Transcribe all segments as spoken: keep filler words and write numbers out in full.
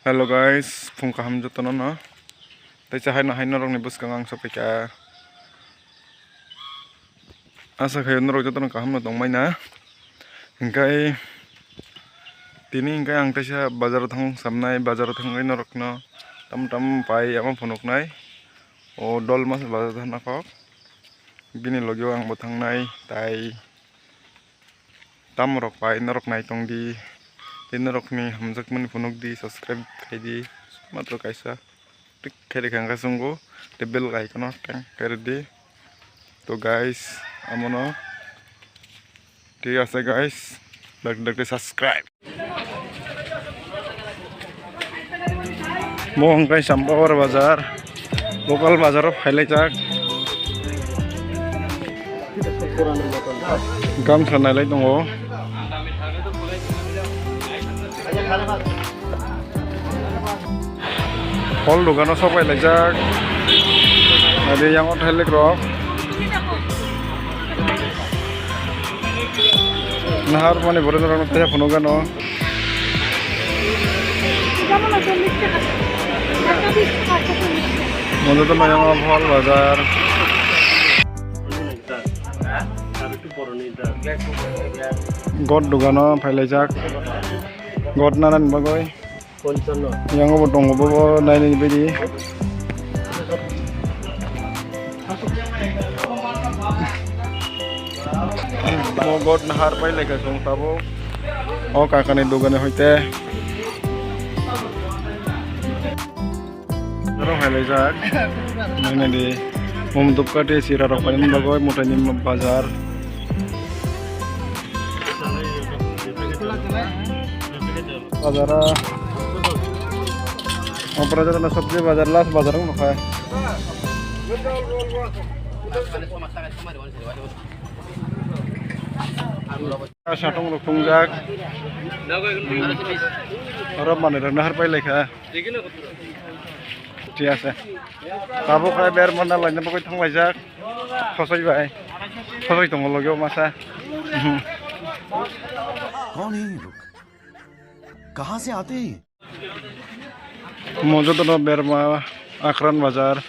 Hello guys, phung kaham jotono no. Tei cha haino haino rokni bwskango ang sophaikha. Asa khaio norok jotono kaham no tongmai na. Hingkai tini hingkai ang teisa bazaro thang samnai, bazaro thangwi norokno tam tam pai ama phunuknai. O dol mas bazar thangna kok. Bini logio ang bo thangnai tai. Tamo rok pai norok naitong di, tei norok ni hamjakmani phunuk di, subscribe khai di, matro kaisa tik khai rikha hwnkhe chwngbo tei bell icon o teng khai rwdi. To guys, amono thik ase guys, dak dak subscribe. Mo hwnkhe Sampawar bazar, local bazar o phailaijak. Gamsa nailai tongo. Phol dogano sok bai laijak. Adi yango thailik rok. Nahar mani borok rok tei phunuk gano. Mondo to mayang phol bazar. God dogano phailaijak. God nanani bagwi. Yang bo tongo, bo naini bidi. Mo God nahar pai lai ka song tabo. O kakani dogani hoite. Aro hai lai jak. Naini di. Mom dupkati sira rok pai bagoi mutai ni bazar. Bazar o, o pura jora na sabji bazar, last bazar wng nokha. Satung rok thungjak. Oro manwi rok nahar pai laikha. Thik ase. Tabuk hai ber mana laina bagwi thang laijak. Khosoi bai. Khosoi tongo logi o masa. कौन है ये लोग? कहाँ से आते हैं ये? Mo jotono berma Akran bazar.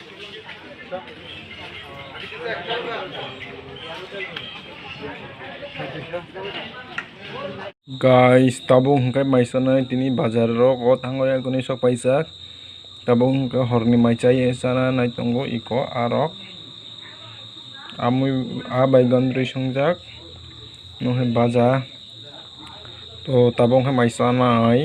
Guys, tabuk hwnkhe mai sanai tini bazar rok o thango yakuni sok paijak. Tabuk hwnkhe horni mai chai chana nai tongo iko arok. Amui a bai gandri songjak. Nokhe baja. To tabuk hwnkhe mai sanai.